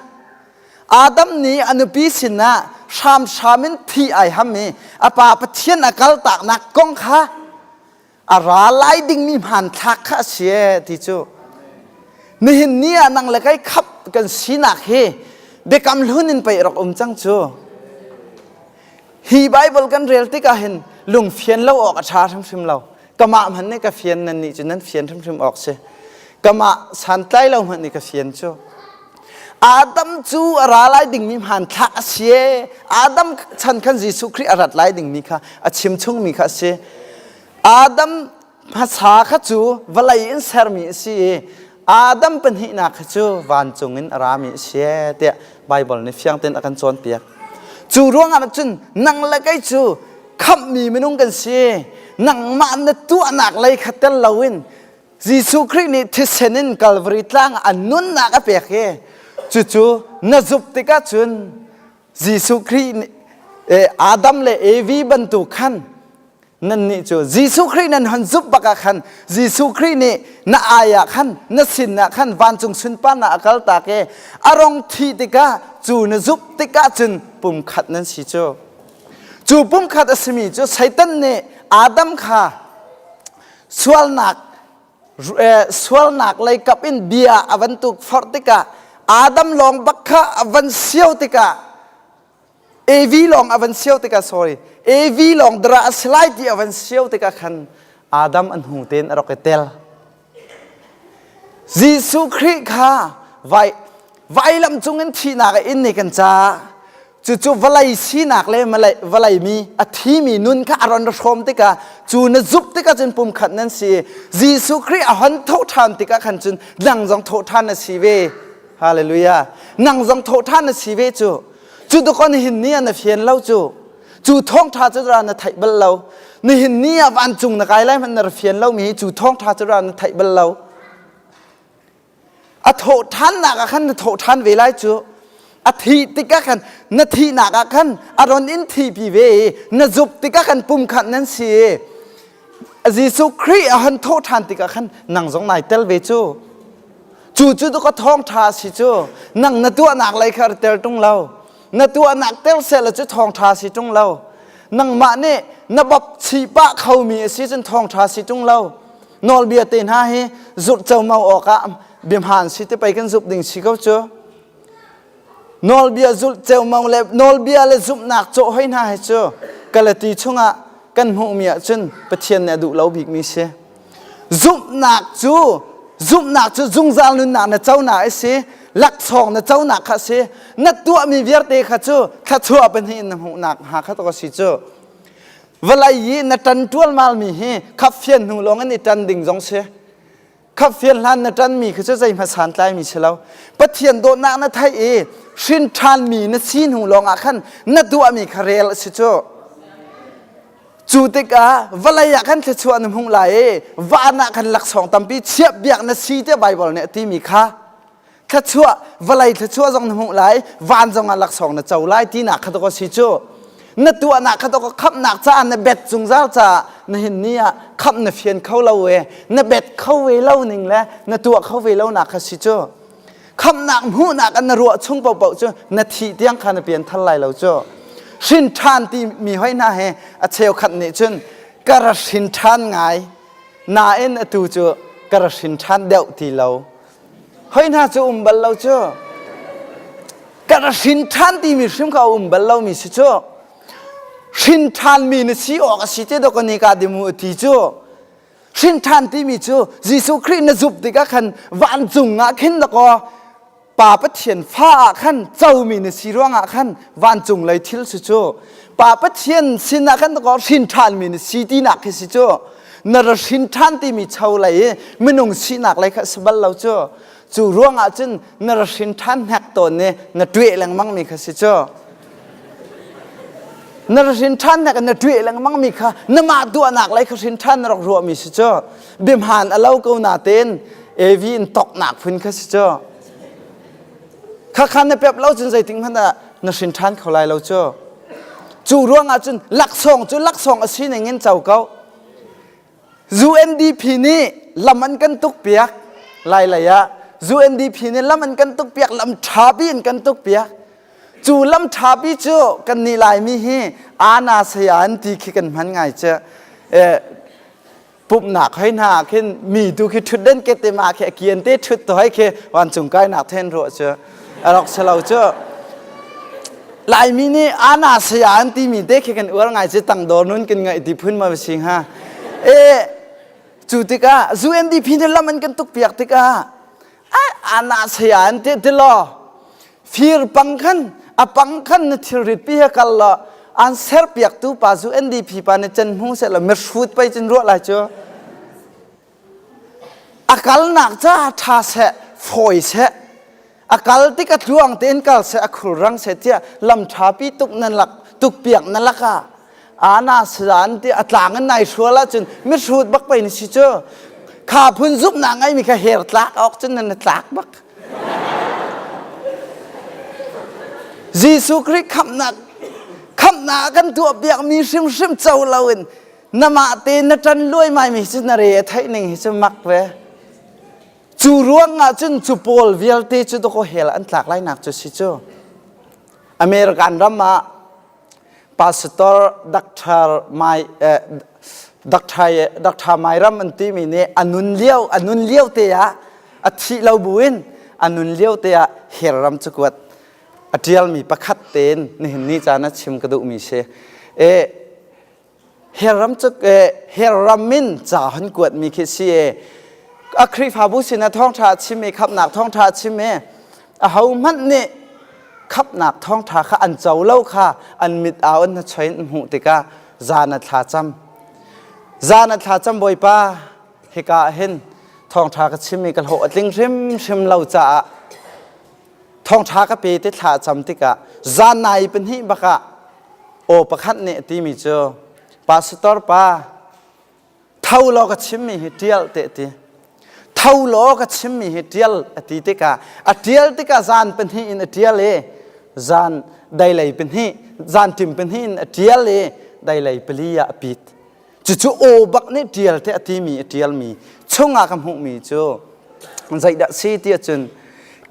Adam nih a nupi sinah hramhram in thi ai ham i a pa Pathian a kaltaknak kong kha a ra lai dingmi hmanthlak kha a si e ti cu nihin ni ah nang le kei khap kan sinak hi biakam hlun in pei rak um cang cu hi Bible kan rel tikah hin lungfian lo awk a ṭha hrimhrim lo kamah hmanh nih ka fian nan nih cu nan fian hrimhrim awk si kamah santlai lo hmanh nih ka fian cu Adam cu a ra lai dingmi hmanthlak a si e Adam chan khan Jesuh Khrih a rat lai dingmi kha a chim chungmi kha a si Adam hmasa kha cu vawlei in sermi a si i Adam pahnihnak kha cu vancung in a rami a si e tiah Baibal nih fiang tein a kan cawnpiak. Cu ruangah cun nang le kei cu khamhmi minung kan si. Nangmah na tuahnak lei kha tel loin Jesuh Khrih nih thisen in Calvary tlang ah a nunnak a pek i cucu na zumh tikah cun Jesuh Khrih nih Adam le Evi bantuk khan nannih cu Jesuh Khrih nan hon zumh bak ah khan Jesuh Khrih nih na ai ah khan na sin ah khan vancung sunparnak a kaltak i a rong thih tikah cu na zumh tikah cun pumkhat nan si cu cu pumkhat a simi cu Satan nih Adam kha sualnak sualnak lei kap in bia a van tuk forh tikah Adam lawng bak kha a van sio tikah Evi lawng a van sio tikah sorry Evi lawng dara a si lai ti a van sio tikah khan Adam an hung tein a rak i tel Jesuh Khrih kha vai vailam cungin thihnak a in ni kan caah cucu vawlei sinak le vawlei mi a thimi nun kha a ron ra hrawm tikah cu na zuk tikah cun pumkhat nan si Jesuh Khrih a hon tho ṭhan tikah khan cun nang zong tho ṭhan na si ve hallelujah nang zong tho ṭhan na si ve cu cu dukon hin ni an na fian lo cu. Cu thawngṭha cu ra na theih bal lo. Nihin ni ah vancung na kai lai hmanh na ra fian lomi hi cu thawngṭha cu ra na theih bal lo. A thawh ṭhannak ah khan na thawh ṭhan ve lai cu. A thih tikah khan na thihnak ah khan a ron in thihpi ve i na zuk tikah khan pumkhat nan si i Jesuh Khrih a hon thawh ṭhan tikah khan nang zong nai tel ve cu. Cu cu ka thawngṭha a si cu. Nang na tuahnak lei kha tel ṭung lo. Na tuahnak tel sehla cu thawngṭha si ṭung lo. Nangmah nih na bop chih pah khomi a si cun thawngṭha si ṭung lo. Nawlbia te hna hi zulh como awkah biahmaan si te pei kan zumh ding si ko cu. Nawlbia zulh ceumau le nawlbia le zumhnak cawh hoi hna hi cu Galati chungah kan hmuhmi ahcun Pathian nih a duh lo bikmi si. Zumhnak cu zumhnak cu zungzal nunnak na conak a si, laksawng na conak kha a si. Na tuahmi vialte kha cu thluachuah pahnih in na hmuhnak hnga kha tuk a si cu. Vawlei i na ṭan ṭualmalmi hi khap fian hnu lawng in i ṭan ding zong si. Khap fian hlan na ṭanmi khi cu zeihmanh santlaimi si lo. Pathian dawtnak na theih i hrin ṭhanmi na si hnu lawngah khan na tuahmi kha rel a si cu. Cu tikah vawlei ah khan thluachuah na hmuh lai i van ah khan laksawng tampi chiahpiak na si tiah Baibal nih a timi kha thluachuah vawlei thluachuah zong na hmuh lai van zong ah laksawng na co lai tinak kha dawk a si cu na tuahnak kha dawk khamhnak caah na bet zungzal caah nihin ni ah khamh na fian kho lo e na bet kho ve lo ning le na tuah kho ve lo nak kha si cu khamhnak hmuhnak an na ruah chung paohpaoh cu na thih tiang kha na pian thal lai lo cu hrin ṭhan ti mi hoi hna he a cheukhat nih cun ka ra hrin ṭhan ngai nain atu cu ka ra hrin ṭhan deuh ti lo Hoi hna cu um bal lo cu. Ka ra hrin ṭhan timi hrim kha a um bal lomi si cu. Hrin ṭhanmi na si awk a si te dawk ni ka dimu a ti cu. Hrin ṭhan timi cu Jesuh Khrih na zumh tikah khan vancung ah khin dakaw Pa Pathian fa ah khan comi na si ruangah khan vancung lei thil si cu. Pa Pathian sin ah khan dakaw hrin ṭhanmi na si tinak khi si cu. Na ra hrin ṭhan timi cho lei i minung sinak lei kha si bal lo cu. Cu ruangah cun na ra hrin ṭhan hnek tawn i na ṭueh lengmang mi kha si cu. Na ra hrin ṭhan hnek na ṭueh lengmang mi kha na mah tuahnak lei kha hrin ṭhan na rak ruahmi si cu. Biahmaan a lo ko natein Evi in toknak phun kha si cu. Khakha na pep lo cun zeitik hmanh ah na hrin ṭhan kho lai lo cu. Cu ruangah cun laksawng cu laksawng a sining in co ko. UNDP nih lam an kan tuk piak lai lei ah UNDP nih lam an kan tuk piak lam ṭha bi an kan tuk piak. Cu lam ṭha bi cu kan nih Laimi hi ana saya an ti khi kan hman ngai cu. Eh, pumhnak hoi hna khin mi tu khi ṭhutden ke te ma khi a kian te ṭhut to hoi khi vancung kainak then ruah cu a rak si lo cu Laimi nih ana saya an timi te khi kan uar ngai cu tangdor nun kan ngaih ti phun ma si hnga e cu tikah UNDP nih lam an kan tuk piak tikah ana saya an ti ti law fir pang khan a pang khan na thilrit pi he kal law an ser piak tu pa zu NDP pa na chan hmu se la mirhrut pai cin ruah lai cu a kalnak ca tha seh fawi seh a kal tik a tluang tein kal seh a khulrang seh tiah lam tha pi tuk nan lak tuk piak na lak ah ana san ti a tlang in nai hrual ahcun mihrut bak pei na si cu kha phun zumhnak ngeimi kha her tlak awk cun nan tlak bak Jesuh Khrih khamhnak khamhnak kan tuah piakmi hrimhrim co loin namah te na ṭan luaimai mi cu na re a theih ning hi cu mak ve cu ruangah cun cu pawl vialte cu dawkaw hell an tlak lai nak cu si cu American ram ah Pastor Dr. Mai eh, Dr. Dr. Mairam an timi nih a nun lio a nun lio te ah a thih lo buin a nun lio te ah her ram cakuat a ṭialmi pakhat tein nihin ni caan a chim ka duhmi si. E, her ram cu her ram in ca hon kuatmi khi si e a Khrihfabu sin ah thawngṭha a chim i khamhnak thawngṭha a chim i ahohmanh nih khamhnak thawngṭha kha an co lo kha an mit au an hnachoi in hmuh tikah zan a thla cam zan a thla cam bawipa hika ah hin thawngṭha ka chim i ka hlawh a tling hrimhrim lo caah thawngṭha ka pe ti thla cam tikah zan nai pahnih bakah. Aw pakhat nih a timi cu pastor pa tho law ka chimmi hi ṭial te ti. Tho law ka chimmi hi ṭial a ti tikah a ṭial tikah zan pahnih in a ṭial i zan dailei pahnih zan ṭim pahnih in a ṭial i dailei pali ah a pit. Cucu aw bak nih ṭial te a timi a ṭialmi chungah ka hmuhmi cu zeidah si ti ahcun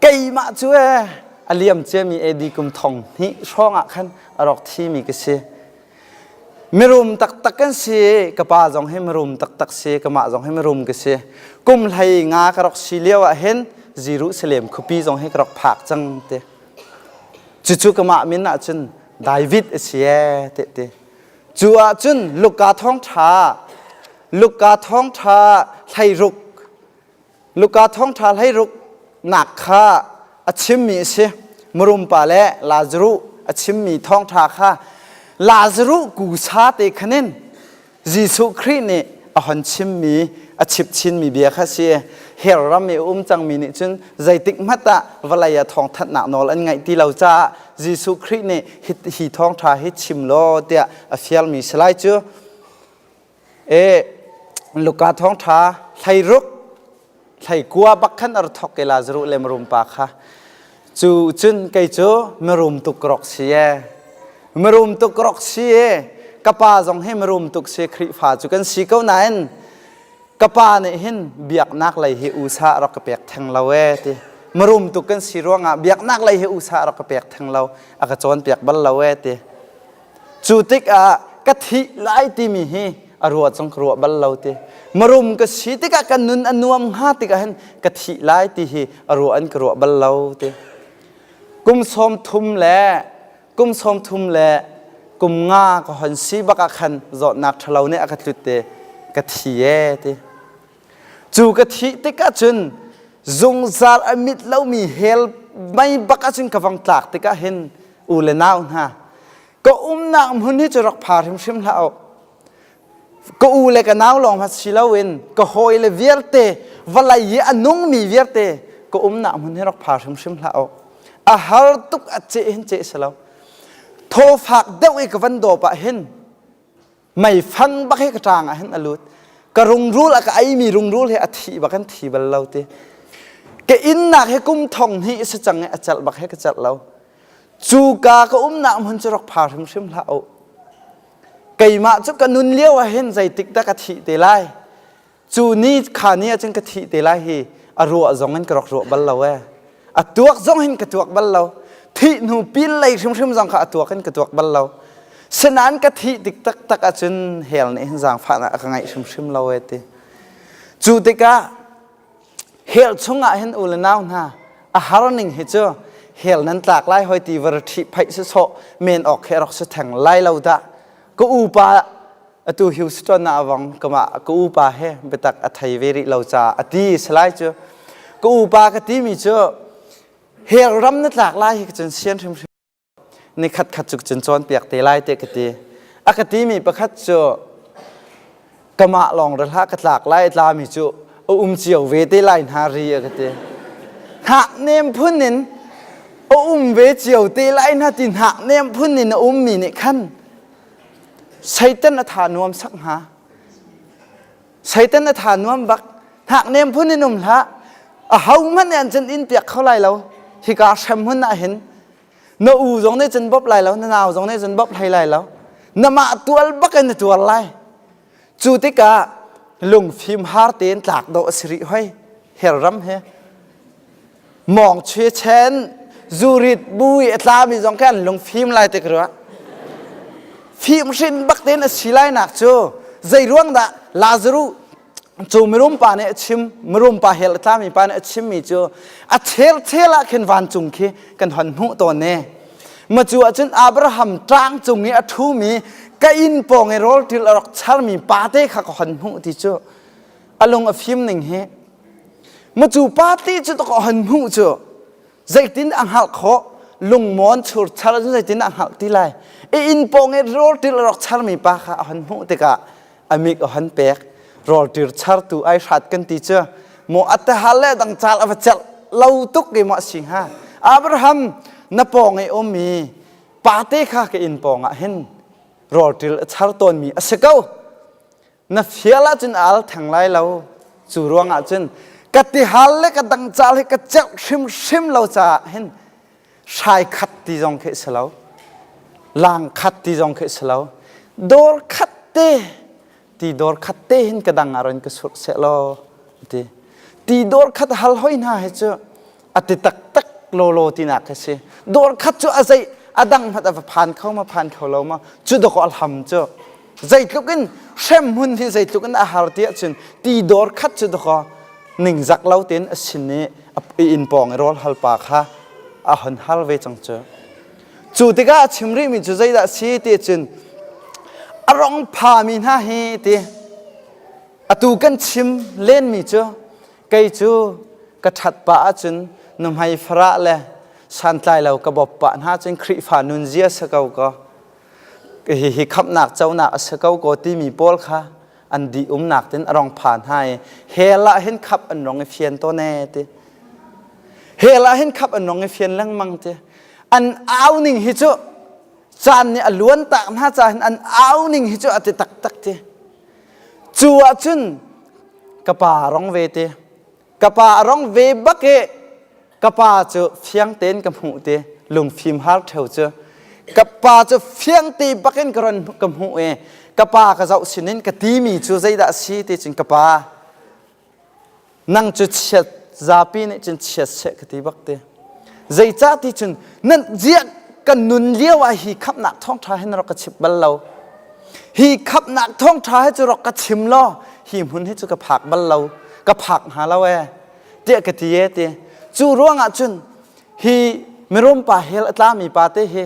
keimah cu ee a liam ciami AD kum thong hnih hrawng ah khan a rak thimi ka si. Mirum taktak kan si ka pa zong hi mirum taktak si kamah zong hi mirum ka si. Kum hlei nga ka rak si lio ah hin Jerusalem khuapi zong hi ka rak phak cang te. Cucu kamah min ahcun David a si ee te ti. Cu ahcun Luka thawngṭha Luka thawngṭha hleiruk Luka thawngṭha hleiruk nak kha a chimmi a si. Mirum pa le Lazaruh a chimmi thawngṭha kha Lazaruh kusa te khanin Jesuh Khrih nih a hon chimmi a chip chinmi bia kha si. Her ram i a um cangmi nih cun zeitik hmanh ah vawlei ah thawngthanhnak nawl an ngaih ti lo caah Jesuh Khrih nih hi thawngṭha hi chim law tiah a fialmi si lai cu. E Luka thawngṭha hleiruk hleikua bak khan a ra thawk i Lazaruh le mirum pa kha cu cun kei cu mirum tuk ka rak si e mirum tuk ka rak si e ka pa zong hi mirum tuk si Khrihfa cu kan si ko nain ka pa nih hin biaknak lei hi usa rak ka pek theng lo e ti mirum tuk kan si ruangah biaknak lei hi usa rak ka pek theng lo a ka cawnpiak bal lo e ti Cu tikah ka thih lai timi hi a ruah cang ka ruah bal lo ti. Marum ka si tikah ka nun a nuam hnga tikah hin ka thih lai ti hi a ruah in ka ruah bal lo ti. Kum 30 le kum 30 le kum nga ka hon si bak ah khan zawtnak ṭhalo nih a ka tlut te ka thi e ti. Cu ka thih tikah cun zungzal a mit lomi hell mei bak ahcun ka vang tlak tikah hin u le nau hna ka umnak hmun hi cu rak pha hrimhrim hlah u ka u le ka nau lawng hmanh si loin ka hawi le vialte vawlei i a nungmi vialte ka umnak hmun hi rak pha hrimhrim hlah u a har tuk a ceh hin ceh si lo thawfak deuh i ka van dawp ah hin Meifang bak hi ka ṭang ah hin a lut. Ka rungrul a ka eimi rungrul hi a thi bak in thi bal lo ti. Ka innak hi kum thong hnih si cang i a celh bak hi ka celh lo. Cu ka ka umnak hmun cu rak pha hrimhrim hlah u. Keimah cu ka nun lio ah hin zeitik dah ka thih te lai. Cu ni kha ni ahcun ka thih te lai hi a ruah zong in ka rak ruah bal lo ee. A tuak zong hin ka tuak bal lo. Thih hnu pil lei hrimhrim zong kha a tuak in ka tuak bal lo. Sinain ka thih tik taktak ahcun hell nih hin zaangfahnak a ka ngaih hrimhrim lo ee ti. Cu tikah hell chungah hin u le nau hna a har ning hi cu hell nan tlak lai hoi ti var ṭhih phaih si sawh men awk he rak si theng lai lo dah. Ka upa atu Houston ah a vong kamah ka upa he biatak a thei ve rih lo caah a ti salai cu ka upa ka timi cu hell ram na tlak lai hi ka cun sian hrimhrim ni khat khat cu cun cawnpiak te lai te ka ti a ka timi pakhat cu kamah lawng ra hlah ka tlak lai tlami cu a um cio ve te lai hna ri a ka ti hnak nem phun in a um ve cio te lai hna ti hnak nem phun in a ummi nih khan Satan a tha nuam sak hnga. Satan a tha nuam bak. Hnak nem phun in um hlah. A ho hmanh nih an cun in piak kho lai lo. Hika hrem hmun ah hin na u zong nih cun bawp lai lo, na nau zong nih cun bawp hlei lai lo. Na mah tual bak in na tuar lai. Cu tikah lungfim har tein tlak dawh a si rih hoi. Her ram he. Mawng chue chen zurit bu i a tlami zong khan lungfim lai te ka ruah. Fim hrin bak tein a si lai nak cu zei ruang dah Lazaruh cu mirum pa nih a chim mirum pa hell a tlami pa nih a chimmi cu a chel chel ah khin vancung khi kan hon hmuh tawn ne ma cu ahcun Abraham ṭang cung i a ṭhumi ka inn pawng i rawl ṭil a rak charmi pa te kha ka hon hmuh ti cu a lung a fim ning hi Macu pa ti cu ka hon hmuh cu zeitin a hngalh khawh lungmawn chur char cu zeitin a hngalh ti lai i inn pawng i rawlṭil a rak charmi pa kha a hon hmuh tikah a mik a hon pek rawlṭir chartu ai hrat kan ti cu maw a tehal le dang cal a va celh lo tuk i maw a si hnga Abraham na pawng i ummi pate kha ka inn pawng ah hin. Rawlṭil a char tawnmi a si ko. Na fial ahcun a al theng lai lo. Cu ruangah cun ka tihal le ka dangcal hi ka celh hrimhrim lo caah hin hrai khat ti zong khi si lo. Lang khat ti zong khi si lo. Dawr khat te ti dawr khat te hin ka dang ah ron ka surh seh law ti. Ti dawr khat hal hoi hna hi cu a ti taktak lawlaw tinak khi si. Dawr khat cu a zei a dang hmat a va phan kho ma phan kho lo ma cu dawk a hlam cu zeitluk in hrem hmun hi zeitluk in a har ti ahcun ti dawr khat cu dawk ningzak lo tein a sin i a inn pawng i rawl hal pa kha a hon hal ve cang cu. Cu tikah a chim rihmi cu zeidah si ti cun a rong phami hna hi ti atu kan chim lenmi cu kei cu ka ṭhat pah ahcun nuhmei farah le santlai lo ka bawp pah hna cun Khrihfa nunzia si ko kaw hihi khamhnak conak a si ko ko timi pawl kha an dih umnak tin a rong phan hna i hell ah hin khap an rong i fian tawn e ti hell ah hin khap an rong i fian lengmang ti an au ning hi cu caan nih a luan tak hna ca hin an au ning hi cu a ti taktak ti cu ah cun ka pa rong ve ti Ka pa a rong ve bak i ka pa cu fiang tein ka hmuh ti lungfim har ṭheo cu ka pa cu fiang te bakin ka ron ka hmuh i ka pa ka zoh sinin ka timi cu zeidah a si ti cun ka pa nang cu chiat zapi nih cun chiat seh ka ti bak ti zeicah ti cun nan ziah kan nun lio ah hi khamhnak thawngṭha hin rak ka chip bal lo Hi khamhnak thawngṭha hi cu rak ka chim law hi hmun hi cu ka phak bal lo, ka phak hnga lo ee, tiah ka ti ee ti. Cu ruangah cun hi mirum pa hell a tlami pa te hi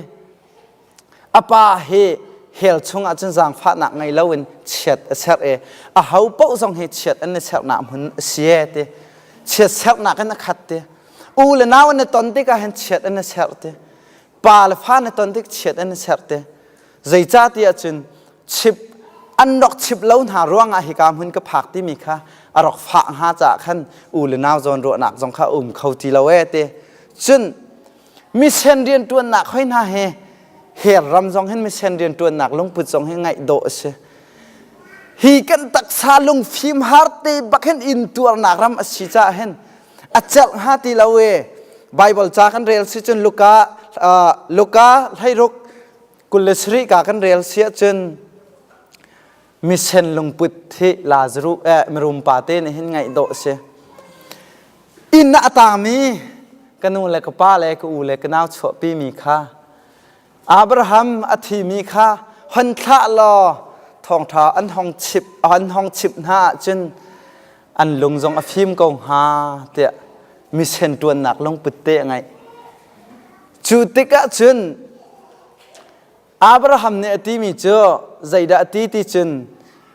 a pa hi hell chungah cun zaangfahnak ngei loin chiat a serh i a ho paoh zong hi chiat an i serhnak hmun a si ee ti. Chiat serhnak in a khat ti. U le nau an i ton tikah hin chiat an i serh ti. Pa le fa an i ton tik chiat an i serh ti. Zeicahtiah cun chip an rak chip lo hna ruangah hika hmun ka phak timi kha a rak fah hnga caah khan u le nau zawn ruahnak zong kha um kho ti lo ee ti. Cun mission rianṭuannak hoi hna hi her ram zong hin mission rianṭuannak lungput zong hi ngaih dawh a si. Hi kan taksa lungfim har te bak hin intuarnak ram a si caah hin a celh hnga ti lo ee. Bible ca kan rel si cun Luka uh, Luka hleiruk 27 ka kan rel si ahcun misen lungput hi Lazaruh eh mirum pa te nih hin ngaih dawh si. Inn ah a tangmi ka nu le ka pa le ka u le ka nau chuahpi mi kha Abraham a thimi kha hon thlah law thawngṭha an hong chip an hong chimh hna ahcun an lung zong a fim ko hnga tiah misen ṭuannak lungput te a ngeih. Cu tikah cun Abraham nih a timi cu zeidah a ti ti cun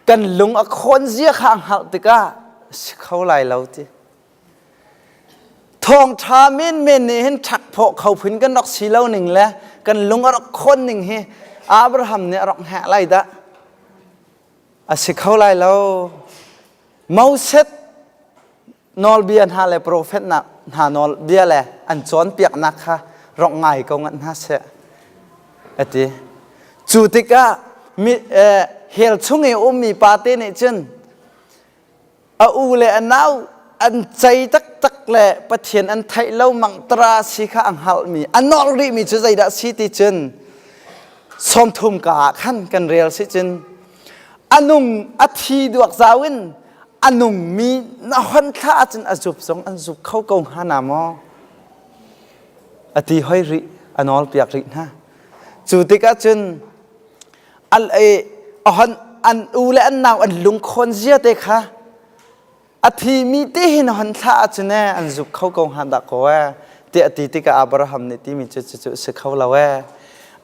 kan lung a khawn zia kha a hngalh tikah si kho lai lo ti. Thawngṭha menmen nih hin ṭhakphawh kho phun kan rak si lo ning le kan lung a rak khawn ning hi Abraham nih a rak hngah lai dah. A si kho lai lo. Moses nawlbia hna le profet hna nawlbia le an cawnpiaknak kha rak ngai ko ngat hna seh a ti. Cu tikah mi, eh, hell chung i ummi pa te nih cun a u le a nau an cei taktak le Pathian an theih lo mangtara si kha a hngalhmi a nolh rihmi cu zeidah si ti cun 30 ka ah khan kan rel si cun a nung a thi duak zau in a nungmi na hon thla ahcun a zup zong an zup kho ko hnga na maw a ti hoi rih a nawl piak rih hna cu tikah cun al e a hon an u le an nau an lungkhawn zia te kha a thimi te hin hon thlah ahcun e an zup kho ko hnga dah ko e tiah a ti tikah Abraham nih timi cu cu si kho lo e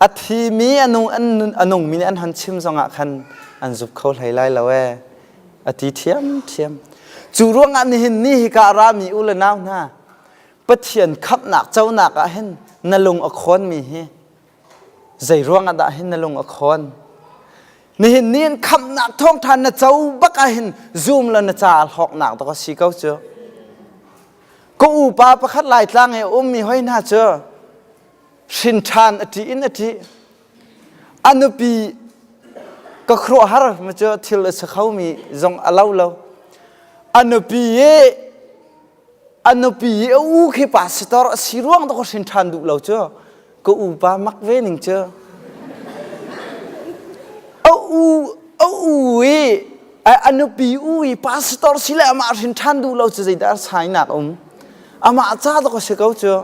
a thimi a nung an a nungmi nih an hon chim zongah khan an zup kho hlei lai lo e a ti thiam thiam cu ruangah nihin ni hi ka rami u le nau hna Pathian khamhnak conak ah hin na lung a khawnmi hi zei ruangah dah hin na lung a khawn nihin ni in khamhnak thawngṭha na co bak ah hin zum lo na ca hlawknak dawk a si ko cu ka upa pakhat laitlang i ummi hoi hna cu hrin ṭhan a ṭih in a ṭih a nupi. Ka khuaruahhar ma cu thil a si khomi zong a lo lo. A nupi i a nupi i a u khi pastor a si ruang dah ka hrin ṭhan duh lo cu. Ka u pa mak ve ning cu. A u a u i a nupi u i pastor si le amah hrin ṭhan duh lo cu zeidah sainak um. Amah ca dah ka si ko cu.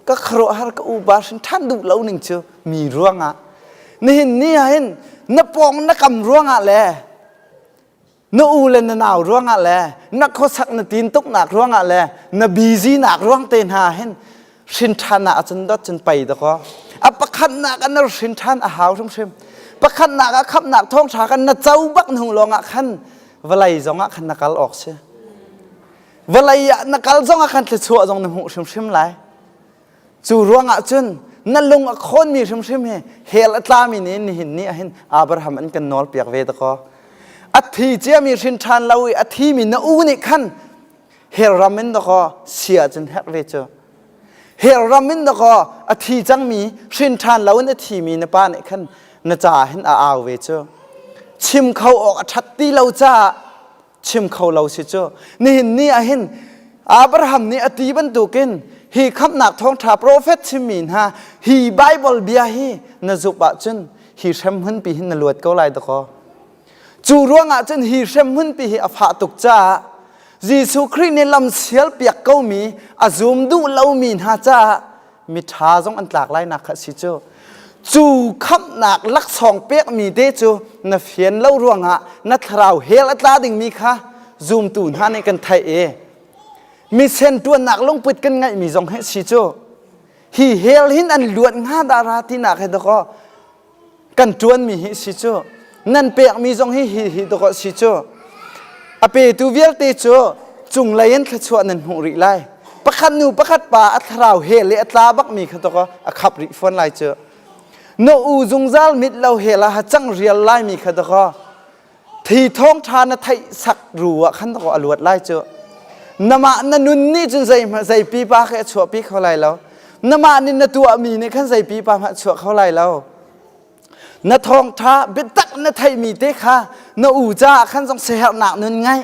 Ka khuaruahhar ka u pa hrin ṭhan duh lo ning cu mi ruangah. Nihin ni ah hin na pawng na kam ruangah le na u le na nau ruangah le na khuasak na tin tuknak ruangah le na busy nak ruang te hna hin hrin ṭhan ah cun dot cun pei dakaw a pakhatnak ah na hrin ṭhan a hau hrimhrim pakhatnak ah khamhnak thawngṭha kan na co bak hnu lawngah khan vawlei zongah khan na kal awk si vawlei ah na kal zongah khan thluachuah zong na hmuh hrimhrim lai Cu ruangah cun na lung a khawnmi hrimhrim hi hell a tlami nih nihin ni ah hin Abraham an kan nawlpiak ve dakaw. A thi ciami hrin ṭhan lo i a thimi na u nih khan hell ram in dakaw sia cun herh ve cu. Hell ram in dakaw a thi cangmi hrin ṭhan lo in a thimi na pa nih khan na ca hin a au ve cu. Chim kho awk a ṭhat ti lo caah chim kho lo si cu nihin ni ah hin Abraham nih a ti bantukin hi khamhnak thawngṭha profet chimmi hna hi Bible bia hi na zumh ahcun hi hremhmunpi hin na luat ko lai dakaw cu ruangah cun hi hremhmunpi hi a fah tuk caah Jesuh Khrih nih lam sial piak komi a zum duh lomi hna caah miṭha zong an tlak lai nak kha si cu cu khamhnak laksawng pekmi te cu na fian lo ruangah na thlarau hell a tla dingmi kha zumtu hna nih kan theih i misen ṭuannak lungput kan ngeihmi zong hi si cu hi hell hin an luat hnga dah ra tinak he dakaw kan ṭuanmi hi si cu nan pekmi zong hi hi hi dawh si cu a petu vialte cu cunglei in thluachuah nan hmuh rih lai pakhat nu pakhat pa a thlarau he le a tla bakmi kha dawh a khap rih fawn lai cu na u zungzal mit lo he la ha cang rial laimi kha dawh Thi thawngṭha na theih sak ru ah khan a luat lai cu. Namah na nun nih cun zei zei pipa khi a chuahpi kho lai lo. Namah nih na tuahmi nih khan zei pipa hmanh a chuah kho lai lo. Na thawngṭha biatak na theihmi te kha na u caah khan zong siaherhnak nun ngai.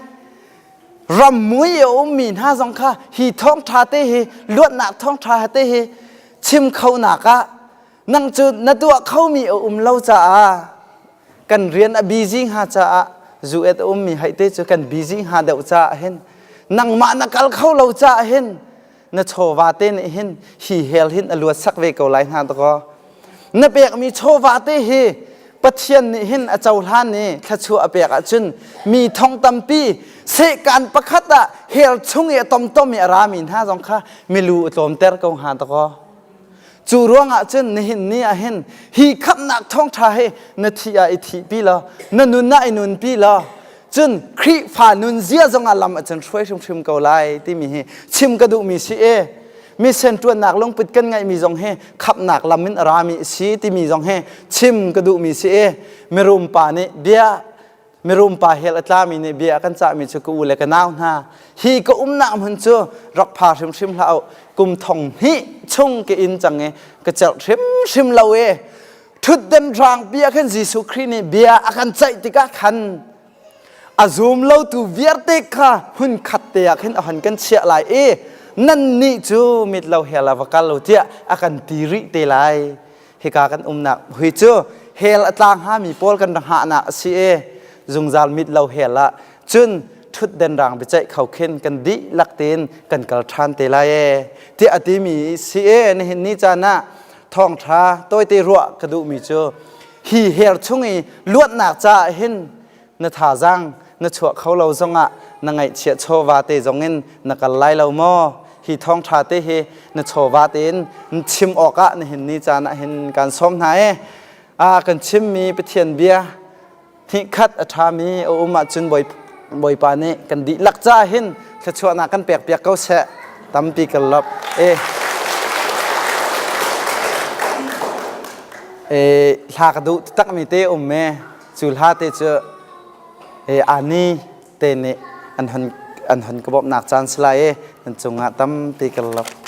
Ram mui a ummi hna zong kha hi thawngṭha te hi luatnak thawngṭha te hi chim kho nak ah nang cu na tuah khomi a um lo caah kan rian a busy hnga caah zu et a ummi haite cu kan busy hnga deuh caah hin nangmah na kal kho lo caah hin na chawva te nih hin hi hell hin a luat sak ve ko lai hna dakaw na pekmi chawva te hi Pathian nih hin a cohlan i thluachuah a pek ahcun mi thong tampi sehkan pakhat ah hell chung i a tomtom i a rami hna zong kha milu a tlawmter ko hnga dakaw Cu ruangah cun nihin ni ah hin hi khamhnak thawngṭha hi na thih ah i thihpi law na nun ah i nunpi law cun Khrihfa nun zia zongah lam ah cun hruai hrimhrim ko lai timi hi chim ka duhmi si i mission ṭuannak lungput kan ngeihmi zong hi khamhnak lam in a rami a si timi zong hi chim ka duhmi si i mirum pa nih bia Mirum pa hell a tlami nih bia a kan cahmi cu ka u le ka nau hna hi ka umnak hmun cu rak pha hrimhrim hlah u kum thong hnih chung ka in cang i ka celh hrimhrim lo e ṭhutden rang bia khan Jesuh Khrih nih bia a kan ceih tikah khan a zum lotu vialte kha hmun khat te ah khin a hon kan chiah lai i nannih cu mit lo hell ah va kal u tiah a kan ti rih te lai hika kan umnak hui cu hell a tla hngami pawl kan rak hngahnak a si i zungzal mit lo hell ah cun ṭhutden rang biaceih kho khin kan dihlak tein kan kal ṭhan te lai e tiah a timi si e nihin ni caan ah thawngṭha tawite ruah ka duhmi cu hi hell chung i luatnak caah hin na thazaang na chuah kho lo zongah na ngaihchiah chawva te zongin na kal lai lo maw hi thawngṭha te hi na chawva tein chim awkah nihin ni caan ah hin kan sawm hna e a kan chimmi Pathian bia hnihkhat a ṭhami a um ahcun Bawipa nih kan dihlak ca hin thluachuahnak kan pek piak ko seh tampi kan lop e e hla ka duh takmi te um e Cu hla te cu ani te nih an hon an hon ka bawmhnak caan si lai i nan cungah tampi ka lawm.